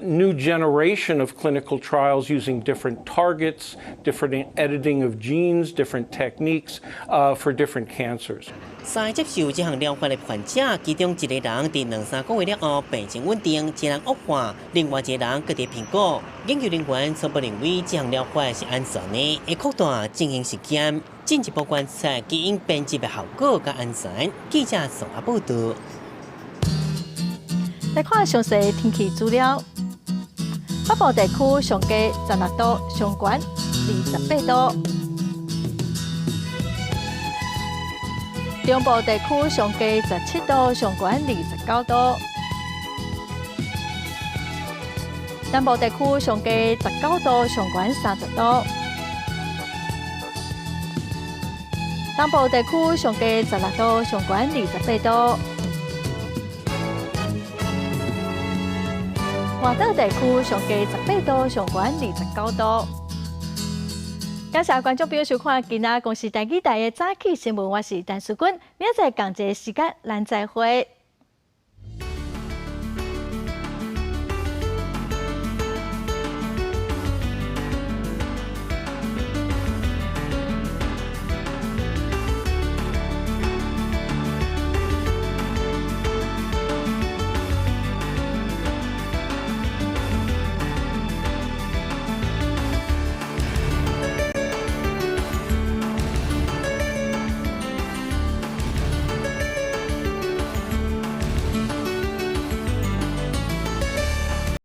Speaker 9: new generation of clinical trials using different targets, different editing of genes, different techniques for different cancers.
Speaker 10: 三个接受這項療法的患者，其中一個人佇兩三個月了後病情穩定，一個人惡化，另外一個人閣佇評估。研究人員初步認為這項療法是安全的，會擴大進行實驗，進一步觀察基因編輯的效果佮安全。記者綜合報道。
Speaker 1: 來看詳細天氣資料。北部地區上低16度，上懸28度；中部地區上低17度，上懸29度；南部地區上低19度，上懸30度；東部地區上低16度，上懸28度。外島地區上低18度，上懸29度。感謝觀眾朋友收看今仔公視台語台的早起新聞，我是陳淑君，明仔載仝一个時間，咱再會。